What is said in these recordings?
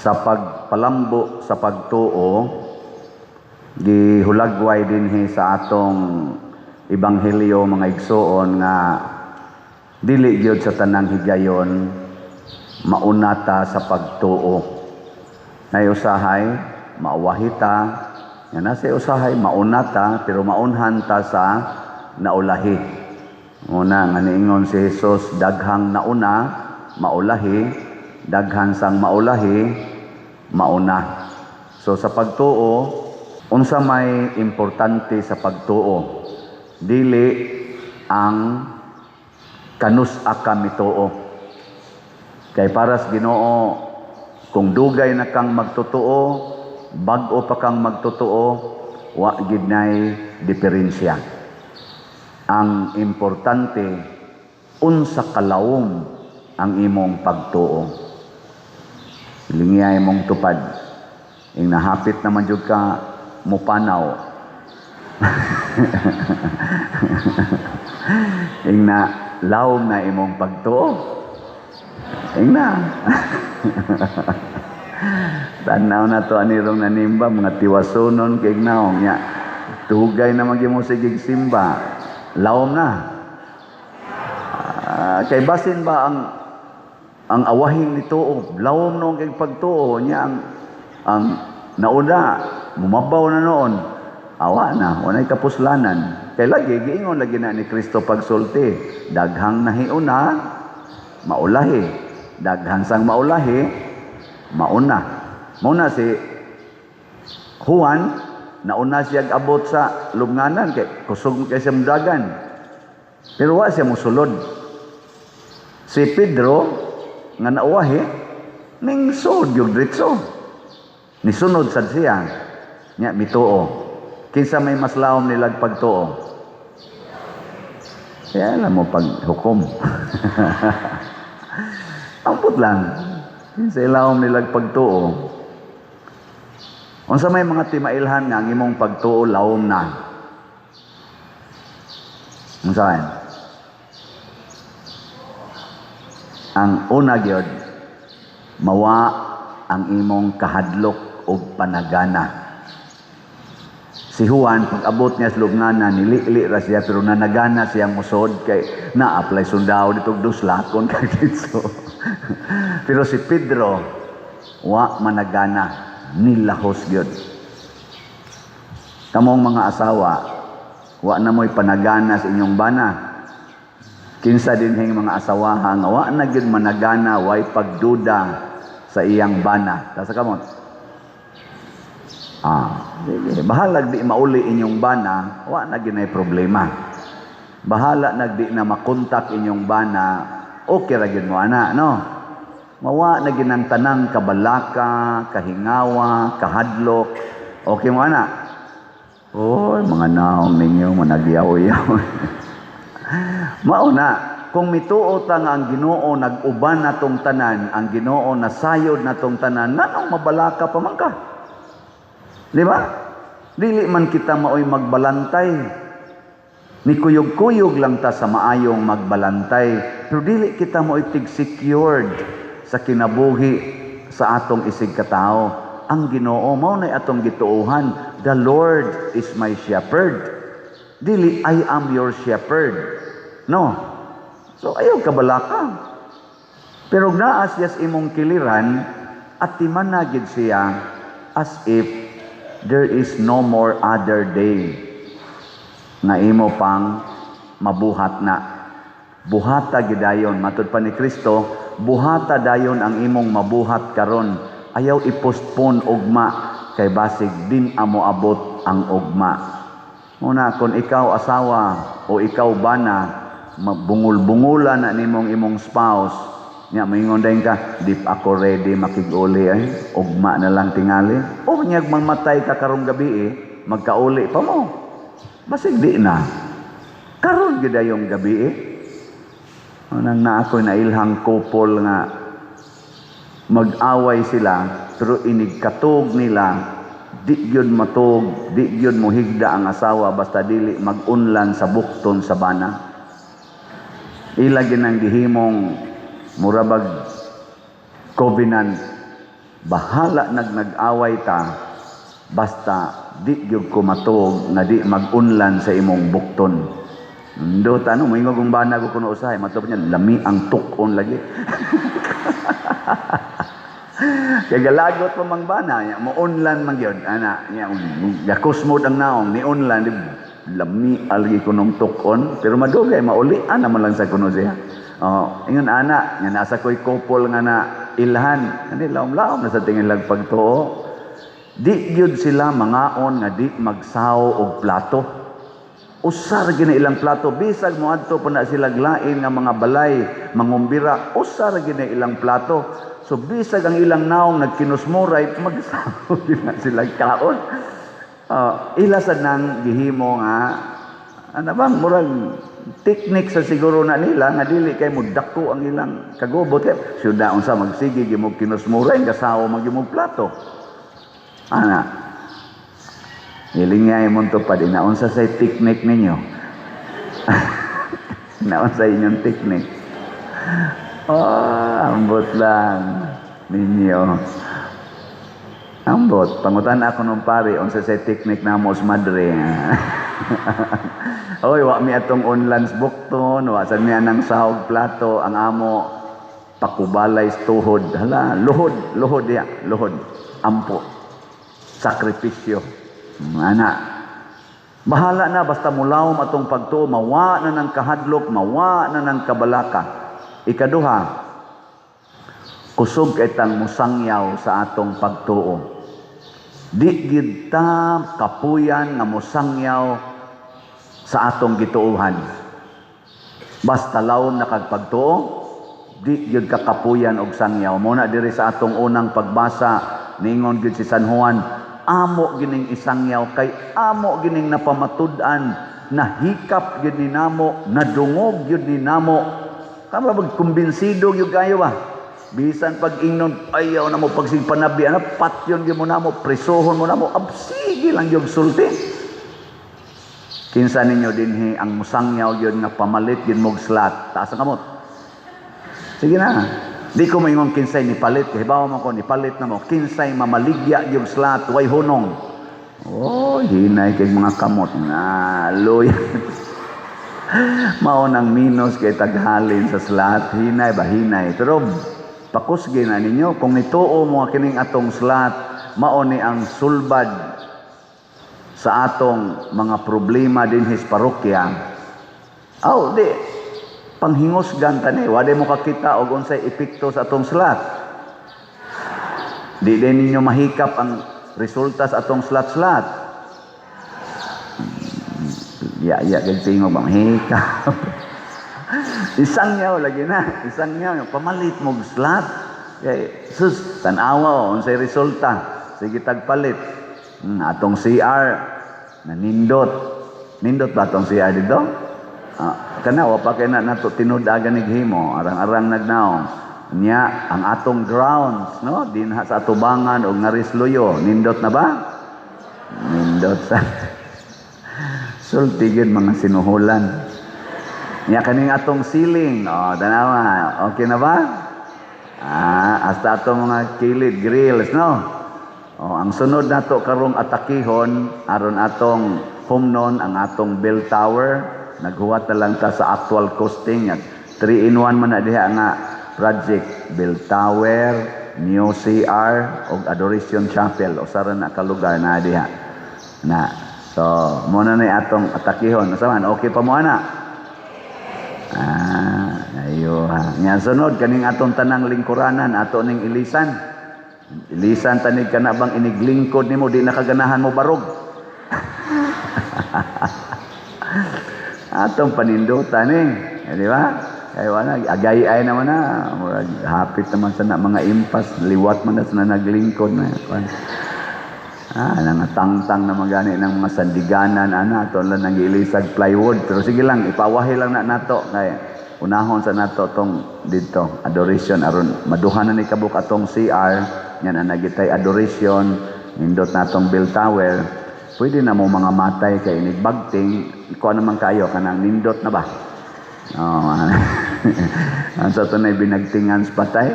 Sa pagpalambo sa pagtuo, gihulagway dinhi sa atong ebanghelyo, mga igsuon, nga dili gyud sa tanang higayon mauna ta sa pagtuo. Nay usahay maawahi ta, nga nasa usahay mauna ta, pero maunhan ta sa naulahi. Una nga niingon si Jesus, "Daghang nauna, maulahi, daghan sang maulahi, mauna." So sa pagtuo, unsa may importante sa pagtuo? Dili ang kanus-a ka mituo. Kay para sa Ginoo, kung dugay na kang magtotoo, bag-o pa kang magtotoo, wa gid nay diferensya. Ang importante, unsa kalawom ang imong pagtuo. Lingya imong tupad. Ing nahapit naman jud ka mupanaw. Ing na lawom na imong pagtuo. Ing na. Tanaw na to anirong nanimba, mga tiwasunon kay naong nya. Tugay na magyud mo sigig simba. Lawom na. Kay basin ba ang awahin ni tuo, lawom noong kay pagtuo niya, ang nauna mumabaw na noon, awa na, walay kapuslanan. Kay lagi giingon lagi na ni Kristo pagsulti, "Daghang nahiuna, maulahi, daghan sang maulahi, mauna." Mauna si Juan, nauna siya abot sa lubnganan kay kusog kay siya mudagan, pero wa siya musulod. Si Pedro nga nauwahi, ning sud yung diretso, nisunod sad siya nya mituo. Kinsa may mas lawom nilag pagtuo? Kaya alam mo pag hukom. Ampot lang. Kinsa lawom nilag pagtuo? Unsa may mga timailhan nga ang imong pagtuo lawom na? Unsa man? Ang una gyud, mawa ang imong kahadlok og panagana. Si Juan, pag abot niya sa lubnganan, nilili ra siya, pero nanagana siya musod kay na-apply sundao dito duslakon kay dito. Pero si Pedro, wa managana, nilahos gyud. Kamong mga asawa, wa na mo'y panagana sa inyong bana. Kinsa dinhing mga asawaha nga wa na gyud managana, way pagduda sa iyang bana? Tasa kamot. Sige. Bahalag di mauli inyong bana, wa na gyud nay problema. Bahala nag di na makontak inyong bana, okay ra gyud mo ana, no? Mawa na gyud ang tanang kabalaka, kahingawa, kahadlok. Okay mo ana? Oy, mga naong ninyo, managyaw-yaw. Mao na, kung mituo ta nga ang Ginoo nag-uban natong tanan, ang Ginoo nasayod natong tanan, nanong mabalaka pa man ka? Di ba? Dili man kita maoy magbalantay. Nikuyog-kuyog lang ta sa maayong magbalantay, pero dili kita maoy tig-secured sa kinabuhi sa atong isig katao. Ang Ginoo mao nay atong gituohan. "The Lord is my shepherd." Dili "I am your shepherd." No. So ayaw kabalaka. Pero naa siya sa imong kiliran at timanagid siya as if there is no more other day nga imo pang mabuhat na. Buhata gidayon, matud pa ni Kristo, buhata dayon ang imong mabuhat karon. Ayaw i-postpone ugma kay basig din amo abot ang ugma. Una, kung ikaw asawa o ikaw bana, bungol-bungulan na nimong imong spouse, nya moingon dayon ka, "Di pa ako ready makig-uli ay, ugma na lang tingali." O nyag mamatay ka karong gabi eh, magkauli pa mo. Basig di na. Karon gyud yung gabi eh. Unang na ako nailhang couple nga mag-away sila pero inigkatug nila di gyud matug, di gyud mohigda ang asawa basta dili mag-unlan sa bukton sa bana. Ila gyud ang gihimong murabag covenant. Bahala nag-away ta, basta di gyud ko matuog nga di mag-unlan sa imong bukton. Ndo tanong mo ingog bana ko kuno usahay matupad niya lami ang tuk-on lagi. Kay galagot pa mang bana nya mo unlan man gyud ana nya gakusmod ang naong ni unlan di lami algi kunong tuk-on, pero madugay maulian naman lang sa kuno siya. Oh, ingon ana nga nasa koy couple nga na ilhan ani laom-laom na sa tingin lag pagtuo. Di gyud sila mangaon nga di magsaw og plato. Usar gyud na ilang plato, bisag moadto pa na sila lain nga mga balay mangumbira, usar gyud na ilang plato. So bisag ang ilang naong nagkinusmuray, magsaw gyud na sila kaon. Ila sad nang gihimo nga ano bang murag teknik sa siguro na nila nga dili kay mo dako ang ilang kagubot, kay syudad unsa magsige gyud mo kinusmuray, gasawo man gyud mo plato. Ana Nilingay mo to pa din. Naunsa sa teknik ninyo? Naunsa inyong teknik? Oh, ambot lang ninyo. Ambot. Pangutan ako nung pare, unsa sa teknik namo sa madre. Oy, wa mi atong unlans bukton, wa sad mi anang sahog plato, ang amo pakubalay sa tuhod. Hala, luhod, luhod ya, luhod. Ampo. Sakripisyo. Ana. Bahala na basta mulawom atong pagtuo, mawa na ng kahadlok, mawa na ng kabalaka. Ikaduha, kusog kay tang musangyaw sa atong pagtuo. Di gid ta kapuyan nga mosangyaw sa atong gituohan. Basta lawom na kag pagtuo, di gyud ka kapuyan og sangyaw. Mo na diri sa atong unang pagbasa, ningon gyud si San Juan, amo gining isangyaw kay amo gining napamatud-an, nahikap gyud ni namo, nadungog gyud ni namo. Kamo mag kumbinsido gyud kayo ba? Bisan pag ingnon ayaw na mo pagsigpanabi ana, patyon gyud mo namo, presohon mo namo, absige lang gyud sulti. Kinsa ninyo dinhi ang musangyaw gyud nga pamalit gyud mog slot? Taas ang kamot. Sige na. Di ko maingon kinsay ni palit, kay hibaw mo ko ni palit na mo. Kinsay mamaligya gyud slot way hunong? Oh, hinay kay mga kamot na loy. Mao nang minus kay taghalin sa slot, hinay ba, hinay. Pero pakusgi na ninyo kung nituo mo kining atong slot, mao ni ang sulbad sa atong mga problema dinhi sa parokya. Aw, di panghingusgan ta ni, wala mo kakita og unsay epekto sa atong slot. Di din ninyo mahikap ang resulta sa atong slot-slot. Ya, ya, kay tingog ba mahikap. Isangyaw lagi na, isangyaw pamalit mo og slot. Kay sus, tan-awa oh, unsay resulta. Sige tagpalit. Atong CR nanindot. Nindot ba atong CR dito? Ah, kana wa pa kay na nato tinud-agan ni himo, arang-arang nagnaong. Nya ang atong grounds, no, dinha sa atubangan og ngarisluyo, nindot na ba? Nindot sa sulti gyud mga sinuhulan. Nya kaning atong ceiling, oh, tanawa, okay na ba? Ah, hasta atong mga kilid grills, no? Oh, ang sunod nato karong atakihon aron atong humnon ang atong bell tower. Naghuwat na lang ta sa actual costing. 3 in 1 man na diha nga project: bell tower, new CR ug Adoration Chapel. Usa ra na ka lugar na diha. Na. So, mo na ni atong atakihon. Asa man, okay pa mo ana? Ah, ayo ha. Nya sunod kaning atong tanang lingkuranan ato ning ilisan. Ilisan tanig kana bang iniglingkod nimo di nakaganahan mo barog. Atong panindutan eh. Di ba? Kaya wala, agay-ay naman na. Murag, hapit naman sa na, mga impas, liwat man na sa na naglingkod na. Ah, nangatangtang na magani ng mga sandiganan, ana, ato lang nang giilisag plywood. Pero sige lang, ipawahi lang na nato. Kaya, unahon sa nato tong dito, adoration, aron maduha na ni kabuk atong CR, yan ang nagitay adoration, nindot natong bell tower. Pwede na mo mga matay kay inigbagting, ikaw naman kayo, kanang nindot na ba? Oh, ang sa tunay binagtingan sa patay.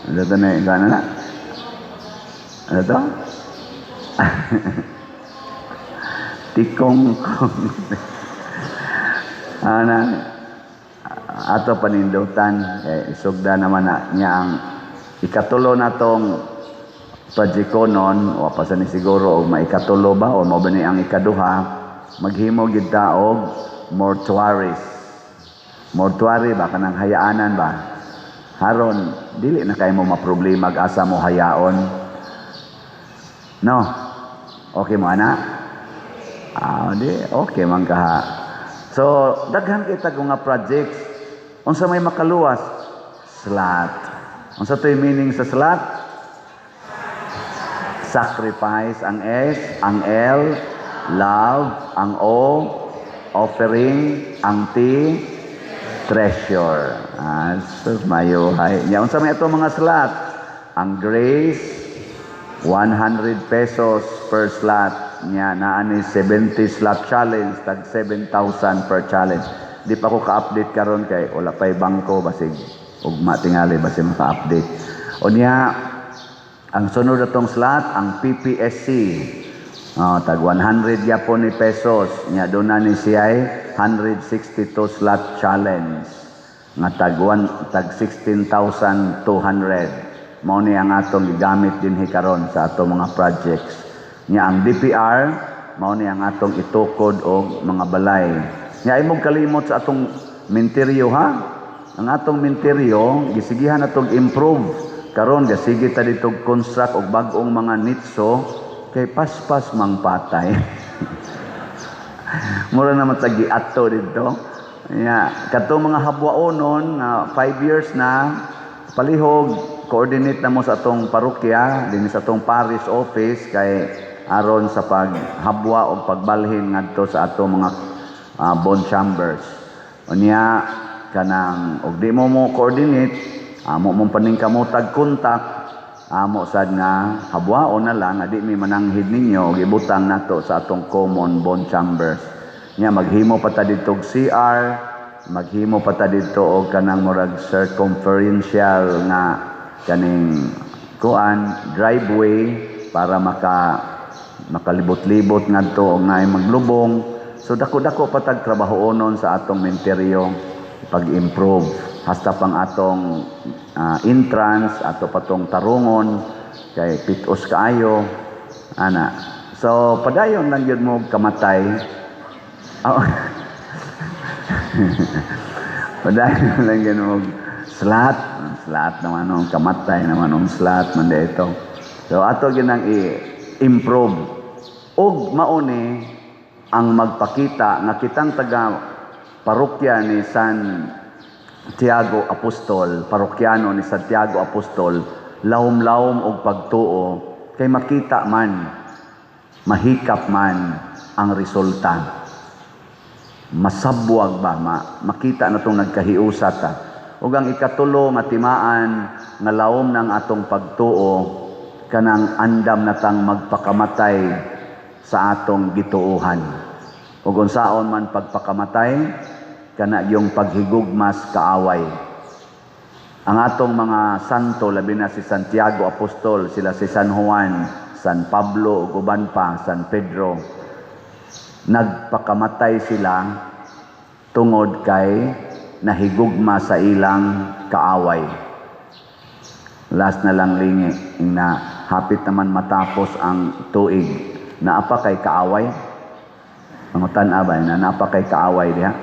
Sa tunay, gana na. Ano to? Tikong kong. Ana, ato panindutan kay isugda naman na niya ang ikatulo na tong projectonon. Wa pa sa ni siguro og maikatulo ba o mao ba ni ang ikaduha, maghimo gid ta og mortuaries. Mortuary ba, kanang hayaanan ba, haron dili na kay mo maproblema ag asa mo hayaon, no? Okay mo ana? Ah, di okay man kaha. So daghan kay tag mga projects. Unsa may makaluwas? Slot. Unsa to'y meaning sa slot? Sacrifice ang S, ang L, love, ang O, offering, ang T, treasure. Ah, sus, mayo hay. Nya unsa may ato mga slot? Ang Grace, 100 pesos per slot. Nya naa ni 70 slot challenge, tag 7,000 per challenge. Di pa ko ka-update karon kay wala pa'y bangko, basig ugma tingali basig maka-update. Unya ang sunod atong slot, ang PPSC. Oh, tag 100 gyapon ni pesos. Nya doon na ni siya 162 slot challenge nga tag one, tag 16,200. Mao ni ang atong gigamit dinhi karon sa atong mga projects. Nya ang DPR, mao ni ang atong itukod og mga balay. Nya imong kalimot sa atong minteryo ha. Ang atong minteryo gisigihan natong improve karon, gasige ta dito construct og bag-ong mga nitso kay paspas mang patay. Mura naman ta giato dito. Ya, katong mga habwaonon nga 5 years na, palihog coordinate na mo sa atong parokya dinhi sa atong parish office kay aron sa paghabwa o pagbalhin ngadto sa atong mga bone chambers. Unya kanang og di mo mo coordinate, amo mong paningkamotag contact, amo sad nga habwaon na lang nga di mi mananghid ninyo og ibutang nato sa atong common bone chambers. Nya maghimo pa ta didto og CR, maghimo pa ta didto og kanang murag circumferential nga kaning kuan, driveway, para makalibot-libot ngadto og naay maglubong. So dako-dako pa tag trabahoonon sa atong minteryo pag-improve, hasta pang atong entrance ato patong tarungon kay pitos kaayo ana. So padayon lang gyud mo kamatay. Oh. Padayon lang gyud mo slot, slot naman ang kamatay naman ang slot man dito. So ato gyud nang i-improve ug mauni ang magpakita nga kitang taga parokya ni San Tiago Apostol, parokyano ni Santiago Apostol, lawom-lawom og pagtuo kay makita man, mahikap man ang resulta. Masabwag ba, makita na itong nagkahiusa ta. Ug ang ikatulo nga timaan nga lawom ng atong pagtuo, kanang andam natang magpakamatay sa atong gituohan. Ug unsaon man pagpakamatay? Kana yung paghigugmas kaaway. Ang atong mga santo, labi na si Santiago Apostol, sila si San Juan, San Pablo ug uban pa, San Pedro, nagpakamatay sila tungod kay nahigugma sa ilang kaaway. Last na lang lingi na hapit naman matapos ang tuig. Naa pa kay kaaway? Pangutan ba na naa pa kay kaaway diha?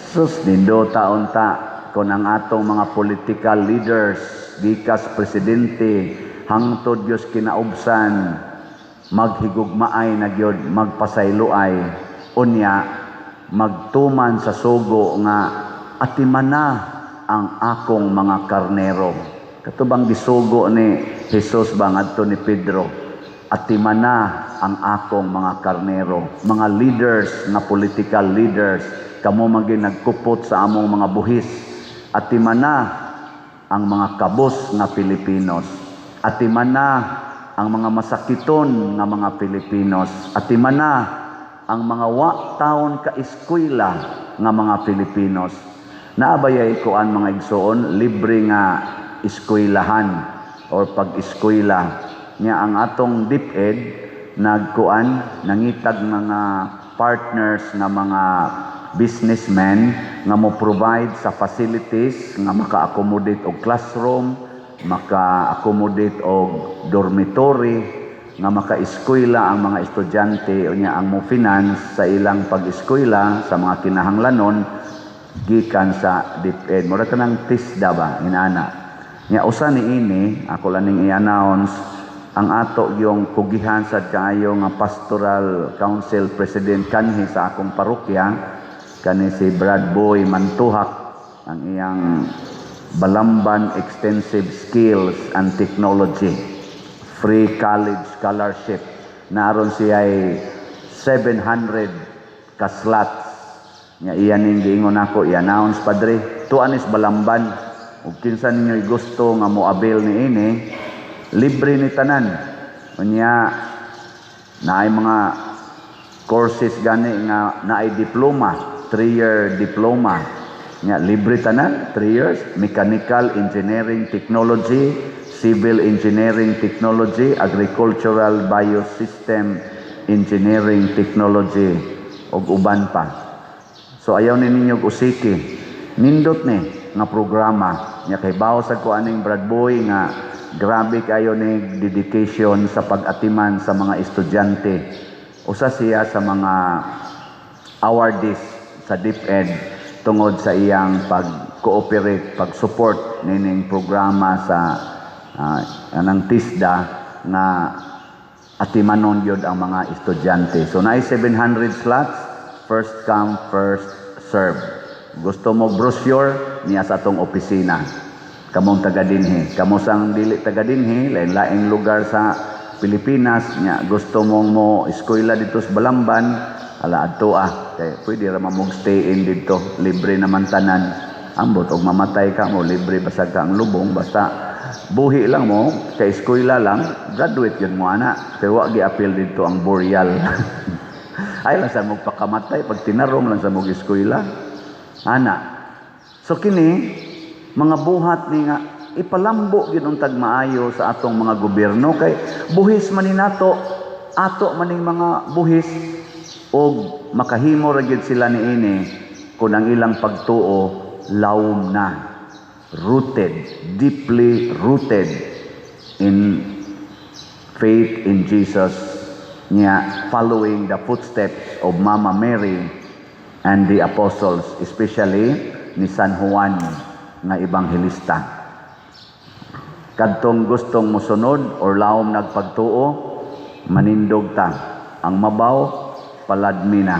Sus, nindota unta kon ang atong mga political leaders gikas presidente hangtod Dios kinaubsan maghigugmaay na gyud, magpasayloay, unya magtuman sa sugo nga "Atimana ang akong mga karnero." Kato bang gisugo ni Jesus ba ngadto ni Pedro? "Atimana ang akong mga karnero." Mga leaders nga political leaders, kamo man gyud nagkupot sa among mga buhis. Atimana ang mga kabos nga Pilipinos. Atimana ang mga masakiton nga mga Pilipinos. Atimana ang mga wa taon ka eskwela nga mga Pilipinos. Naa bayay kuan, mga igsoon, libre nga eskwelahan? or pag-eskwela. Nya ang atong DepEd nagkuan, nangitag mga partners nga mga businessmen nga mo provide sa facilities nga maka-accommodate og classroom, maka-accommodate og dormitory, nga maka-eskwela ang mga estudyante. Unya ang mo finance sa ilang pag-eskwela sa mga kinahanglanon gikan sa DepEd. Mura kanang TESDA ba inana. Nya usa ni ini ako lang ning i-announce, ang ato yung kugihan sad kaayo nga pastoral council president kanhi sa akong parokya, kani si Brad Boy Mantuhak, ang iyang Balamban Extensive Skills and Technology Free College Scholarship. Naron siya ay 700 ka slots. Nya iya ning giingon ako i-announce, "Padre, tuan is Balamban ug kinsa ninyo gusto nga mo avail ni ini, libre ni tanan." Unya naay mga courses gani nga naay diploma, 3-year diploma. Nya libre tanan, 3 years: mechanical engineering technology, civil engineering technology, agricultural biosystem engineering technology ug uban pa. So ayaw ni ninyo usiki. Nindot ni nga programa. Nya kay bawo sa ko aning Brad Boy nga grabe kayo ni dedication sa pag-atiman sa mga estudyante. Usa siya sa mga awardees sa DepEd tungod sa iyang pag-cooperate, pag-support nining programa sa anang TESDA nga atimanon yun ang mga estudyante. So naay 700 slots, first come, first serve. Gusto mo brochure, niya sa atong opisina. Kamong taga dinhi, kamo sang dili taga dinhi, lain-laing lugar sa Pilipinas, nya gusto mong mo eskwela dito sa Balamban, ala, adto ah. Kay pwede ra man mong stay in dito, libre naman tanan. Ambot og mamatay ka mo, libre basag ka ang lubong, basta buhi lang mo, kay eskwela lang, graduate yun mo ana. Pero wa gi-appeal dito ang burial. Ay lang sa mo pakamatay, pag tinarong lang sa mo eskwela. Ana. So kini, mga buhat ni nga ipalambo gyud untag maayo sa atong mga gobyerno kay buhis man ni nato, ato maning mga buhis, og makahimo ra gyud sila niini kung ang ilang pagtuo lawom na, rooted, deeply rooted in faith in Jesus niya, following the footsteps of Mama Mary and the apostles, especially ni San Juan nga ebanghelista. Kadtong gustong mosunod or lawom nagpagtuo, manindog ta. Ang mabaw, paladmi na.